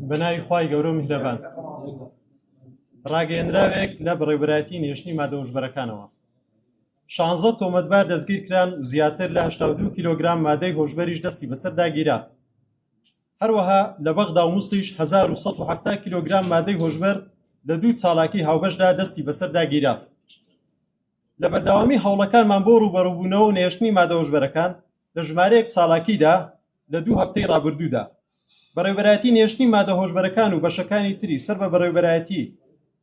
بە ناوی خوای گەورە و میهرەبان. ڕاگەیەنراوێک لە بەڕێوەبەرایەتی نێشتنی مادە هۆشبەرەکانەوە. شانزە تۆمەتبار دەستگیرکران و زیاتر لە 82 کیلۆگرام مادەی هۆشبەریش دەستی بەسەردا گیرا. هەروەها لە بەغدا و موسڵیش 1170 کیلۆگرام مادەی هۆشبەر لە دوو چالاکی هاوبەشدا دەستی بەسەردا گیرا. لە بەردەوامی هەوڵەکانمان بۆ ڕووبەڕووبوونەوە و نەهێشتنی مادە هۆشبەرەکان لە ژمارەیەک چالاکیدا لە دوو هەفتەی ڕابردوودا بەڕێوەبەرایەتی نێشتنی مادە هۆشبەرەکان و بەشەکانی تری سەر بە بەڕێوەبەرایەتی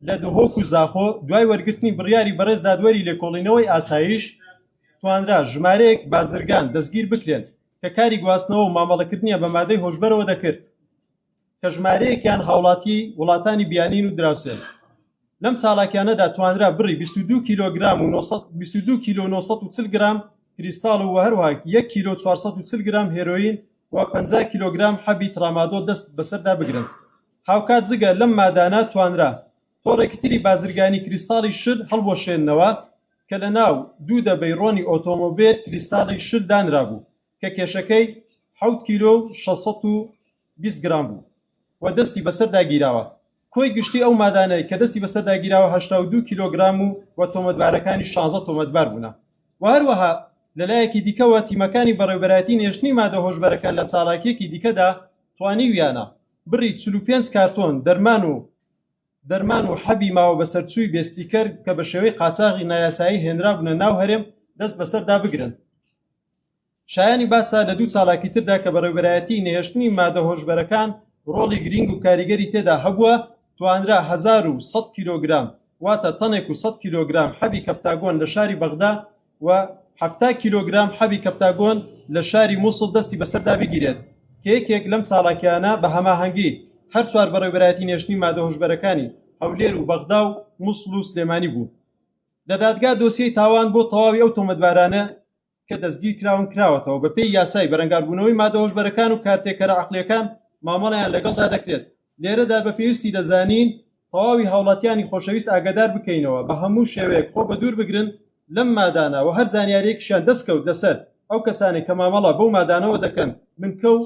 لە دهۆک و زاخۆ دوای وەرگرتنی بڕیاری بەڕێز دادوەری لێکۆڵینەوەی ئاسایش توانرا ژمارەیەک بازرگان دەستگیر بکرێن کە کاری گواستنەوە و مامەڵەکردنیان بە مادەی هۆشبەرەوە دەکرد کە ژمارەیەکیان هاوڵاتی وڵاتانی بیانین و دراوسێن. لەم چالاکیانەدا توانرا بڕی 22 کیلۆگرام و 22 کیلۆ 940 گرام کریستاڵ و هەروەها 1 کیلۆ 440 گرام هێرۆین و 50 کیلۆگرام حەبی ترامادۆ دەست بەسەردا بگرن. هاوکات جگە لەم مادانە توانرا تۆڕێکی تری بازرگانی کریستاڵی شل هەڵبوەشێننەوە کە لە ناو دوو دەبەی ڕۆنی ئۆتۆمۆبێل کریستاڵی شل دانرابوو کە کێشەکەی حەوت کیلۆ و 620 گرام بوو و دەستی بەسەردا گیراوە. کۆی گشتی ئەو مادانەی کە دەستی بەسەردا گیراوە 82 کیلۆگرام و و تۆمەتبارەکانی 16 تۆمەتبار بوونە و هەروەها لەلایەکی دیکەوە تیمەکانی بەڕێوبەرایەتی نێشتنی مادە هۆشبەرەکان لە چالاکیەکی دیکەدا توانیویانە بڕی 45 کارتۆن دەرمان و دەرمان و حەبی ماوە بەسەرچووی بێ ستیکەر کە بە شێوەی قاچاغی نایاسایی هێنرابوونە ناو هەرێم دەست بەسەردا بگرن. شایانی باسە لە دوو چالاکی تردا کە بەڕێوبەرایەتی نەهێشتنی مادە هۆشبەرەکان ڕۆڵی گرینگ و کاریگەری تێدا هەبووە توانرا 1100 کیلۆگرام واتە تەنێک و 100 کیلۆگرام حەبی کەپتاگۆن لە شاری بەغدا و 70 کیلۆگرام حەبی کەپتاگۆن لە شاری موسڵ دەستی بەسەردا بگیرێت کە یەکێک لەم چالاکیانە بە هەماهەنگی هەر چوار بەڕێوبەرایەتی نێشتنی مادە هۆشبەرەکانی هەولێر و بەغدا و موسڵ و سلێمانی بوو. لە دادگا دۆسیەی تاوان بۆ تەواوی ئەو تۆمەتبارانە کە دەستگیرکراون کراوەتەوە، بەپێی یاسای بەرەنگاربوونەوەی مادە هۆشبەرەکان و کارتێکەرە عەقڵییەکان مامەڵەیان لەگەڵدا دەکرێت. لێرەدا بە پێویستی دەزانین تەواوی هاوڵاتیانی خۆشەویست ئاگادار بکەینەوە بە هەموو شێوەیەک خۆ بەدوور بگرن لەم مادانە و هەر زانیارییەکیشیان دەستکەوت لەسەر ئەو کەسانەی کە مامەڵە بەو مادانەوە دەکەن بنکە و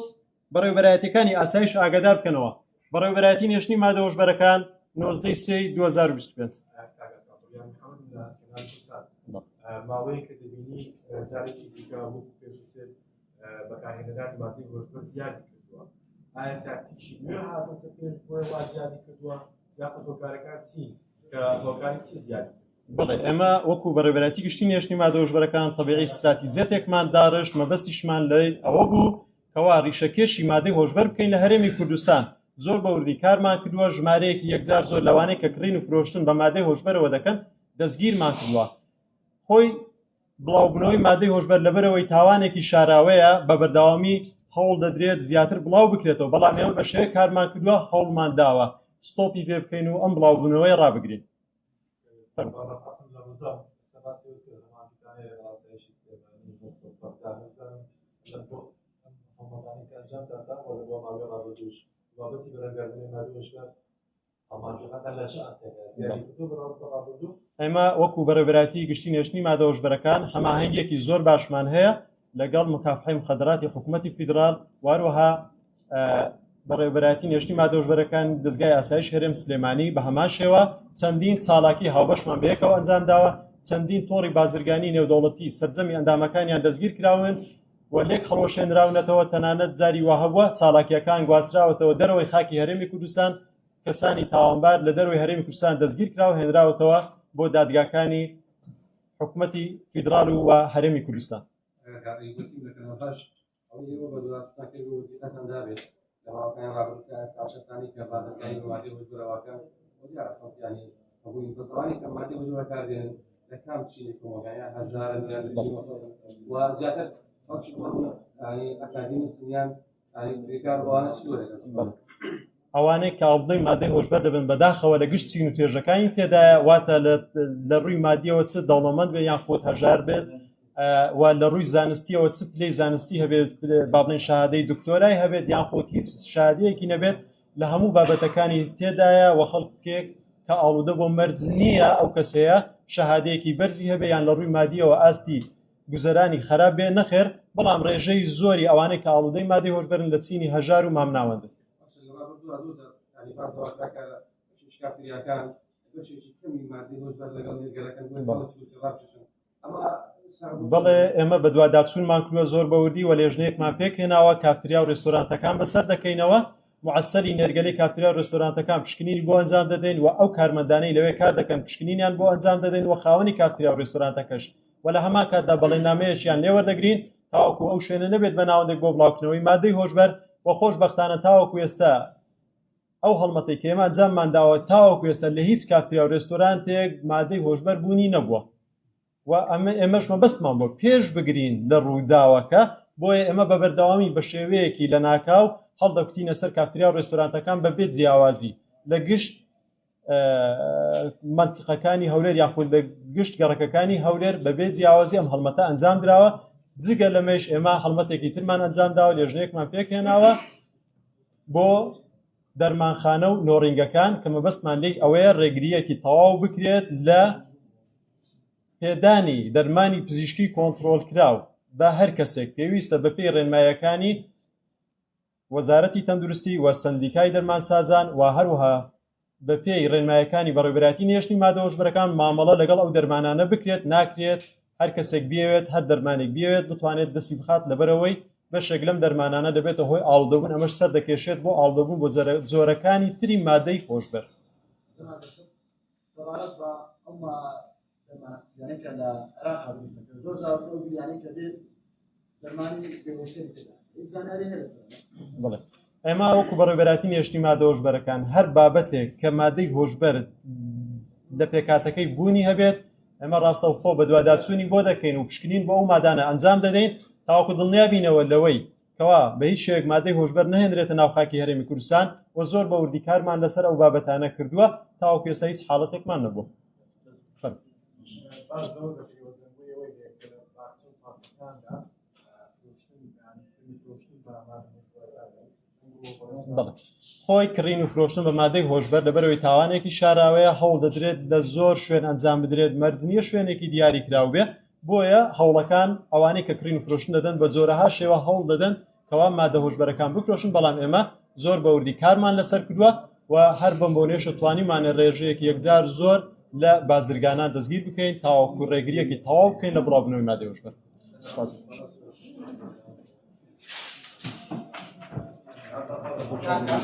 بەڕێوەبەرایەتیەکانی ئاسایش ئاگادار بکەنەوە. بەڕێوەبەرایەتی نێشتنی مادە هۆشبەرەکان 19 سێی 2025. ماوەیەکە دەبینی جارێکی دیکە وەکو پێشووتر بەکارهێنەرانی مادەی هۆشبەر زیادی کردووە ئایا تاکتیکی نوێ هاتۆتە پێش بۆیە وا زیادی کردووە یاخود هۆکارەکان چین کە هۆکاری چی زیادی بەڵێ ئێمە وەکو بەڕێوەبەرایەتی گشتی نێشتنی مادە هۆشبەرەکان تەبیعی ستراتیجیەتێکمان داڕشت مەبەستیشمان لە ئەوە بوو کەوا ڕیشەکێشی مادەی هۆشبەر بکەین لە هەرێمی کوردستان زۆر بە وردی کارمان کردووە ژمارەیەکی یەکجار زۆر لەوانەیە کە کڕین و فرۆشتن بە مادەی هۆشبەرەوە دەکەن دەستگیرمان کردووە خۆی بڵاوبوونەوەی مادەی هۆشبەر لەبەرئەوەی تاوانێکی شاراوەیە بە بەردەوامی هەوڵ دەدرێت زیاتر بڵاو بکرێتەوە بەڵام ئێمە بە شێوەیەک کارمان کردووە هەوڵمان داوە ستۆپی پێ بکەین و ئەم بڵاوبوونەوەی ڕابگرین. ئێمە وەکو بەڕێوەبەرایەتی گشتی نێشتنی مادە هۆشبەرەکان هەماهەنگیەکی زۆر باشمان هەیە لەگەڵ مکافحەی مخدراتی حکوومەتی فیدرال واروەها بەڕێوەبەرایەتی نێشتنی مادە هۆشبەرەکان دەزگای ئاسایش هەرێم سلێمانی بە هەمان شێوە چەندین چالاکی هاوبەشمان بەیەکەوە ئەنجام داوە چەندین تۆڕی بازرگانی نێودەوڵەتی سەرجەمی ئەندامەکانیان دەستگیر کراون و لێک هەڵوەشێنراونەتەوە تەنانەت جاری وا هەبووە چالاکیەکان گواستراوەتەوە دەرەوەی خاکی هەرێمی کوردستان کەسانی تاوانبار لە دەرەوەی هەرێمی کوردستان دەستگیر کرا و هێنراوەتەوە بۆ دادگاکانی حکومەتی فیدراڵ و هەرێمی کوردستان. ئەوانەی کە ئاڵودەی مادەی هۆشبەر دەبن بەداخەوە لە گشت چین و توێژەکانی تێدایە، واتە لە ڕووی مادیەوە چ دەوڵەمەند بێت یان خۆت هەژار بێت و لە ڕووی زانستیەوە چ پلەی زانستی هەبێت با بڵێن شەهادەی دکتۆرای هەبێت یان خۆت هیچ شادەیەکی نەبێت لە هەموو بابەتەکانی تێدایە و خەڵکێک کە ئاڵودە بۆ مەرج نییە ئەو کەسەیە شەهادەیەکی بەرزی هەبێ یان لە ڕووی مادیەوە ئاستی گوزەرانی خراپ بێ نەخێر، بەڵام ڕێژەی زۆری ئەوانەی کە ئاڵودەی مادەی هۆشبەرن لە چینی هەژار و مامناوەندن. بەڵێ ئێمە بەدواداچوونمان کردووە زۆر بەوردی و لێژنەیەکمان پێکهێناوە کافتریا و رێستۆرانتەکان بەسەر دەکەینەوە معەسەلی نێرگەلەی کافتریا و رێستۆرانتەکان پشکنینی بۆ ئەنجام دەدەین و ئەو کارمەندانەی لەوێ کار دەکەن پشکنینیان بۆ ئەنجام دەدەین و خاوەنی کافتریا و رێستۆرانتەکەش و لە هەمان کاتدا بەڵێننامەیەکیان لێوەردەگرین تاوەکو ئەو شوێنە نەبێت بە ناوەندێک بۆ بڵاوکردنەوەی مادەی هۆشبەر و خۆشبەختانە تاوەکو ئێستا ئەو هەڵمەتەی کە ئێمە ئەنجاممان داوە تاوەکو ئێستا لە هیچ کافتریا و رێستۆرانتێک مادەی هۆشبەر بوونی نەبووە و ئەمە ئێمەش مەبەستمان بۆ پێش بگرین لە ڕووداوەکە بۆیە ئێمە بە بەردەوامی بە شێوەیەکی لەناکاو هەڵدەکوتینە سەر کافتریا و ڕێستۆرانتەکان بەبێ جیاوازی لە گشت مەنتیقەکانی هەولێر یاخود لە گشت گەڕەکەکانی هەولێر بەبێ جیاوازی ئەم هەڵمەتە ئەنجام دراوە جگە لەمەش ئێمە هەڵمەتێکی ترمان ئەنجام داوە لێژنەیەکمان پێکهێناوە بۆ دەرمانخانە و نۆڕینگەکان کە مەبەستمان لێی ئەوەیە ڕێگرییەکی تەواو بکرێت لە پێدانی دەرمانی پزیشکی کۆنتڕۆڵکراو بە هەر کەسێک پێویستە بەپێی ڕێنماییەکانی وەزارەتی تەندروستی و سەندیکای دەرمانسازان و هەروەها بەپێی ڕێنمایەکانی بەڕێوەبەرایەتی نەهێشتنی مادە هۆشبەرەکان مامەڵە لەگەڵ ئەو دەرمانانە بکرێت، ناکرێت هەر کەسێک بیەوێت هەر دەرمانێک بیەوێت بتوانێت دەستی بخات لەبەرئەوەی بەشێک لەم دەرمانانە دەبێتە هۆی ئاڵودەبوون ئەمەش سەردەکێشێت بۆ ئاڵودەبوون بۆ جۆرەکانی تری مادەی هۆشبەر. سەبارەت بە ئەو دەرمانانەی کە لە عێراق دروست دەکرێت زۆر جار ئەو گریانەی کە دێت دەرمانی بێهۆشکەری تێدا هیچ زانیاری هەیە لەسەر ئەمە؟ بەڵێ ئێمە وەکو بەڕێوەبەرایەتی نێشتنی مادە هۆشبەرەکان هەر بابەتێک کە مادەی هۆشبەر لە پێکهاتەکەی بوونی هەبێت ئێمە ڕاستەوخۆ بەدواداچوونی بۆ دەکەین و پشکنین بۆ ئەو مادانە ئەنجام دەدەین تاوەکو دڵنیا بینەوە لەوەی کەوا بە هیچ شێوەیەک مادەی هۆشبەر نەهێنرێتە ناو خاکی هەرێمی کوردستان و زۆر بە وردی کارمان لەسەر ئەو بابەتانە کردووە تاوەکو ئێستا هیچ حاڵەتێکمان نەبووە. باس لەوە دەکرێت و دەنگۆی ئەوەی هەیە کە لە باخچە و پارکەکاندا فرۆشتن یان فرۆشتن بە مادە هۆشبەرەکان بەڵێ خۆی کڕین و فرۆشتن بە مادەی هۆشبەر لەبەرەوەی تاوانێکی شاراوەیە هەوڵ دەدرێت لە زۆر شوێن ئەنجام بدرێت مەرج نییە شوێنێکی دیاری کراو بێ بۆیە هەوڵەکان ئەوانەی کە کڕین و فرۆشتن دەدەن بە جۆرەها شێوە هەوڵ دەدەن کەوا مادە هۆشبەرەکان بفرۆشن بەڵام ئێمە زۆر بەوردی کارمان لەسەر کردووە و هەر بەم بۆنەیەشە توانیمانە ڕێژەیەکی یەکجار زۆر لە بازرگانان دەستگیر بکەین تاوەکو ڕێگریەکی تەواو بکەین لە بڵاوبوونەوەی مادەی هۆشبەر. سپاس. کاکە.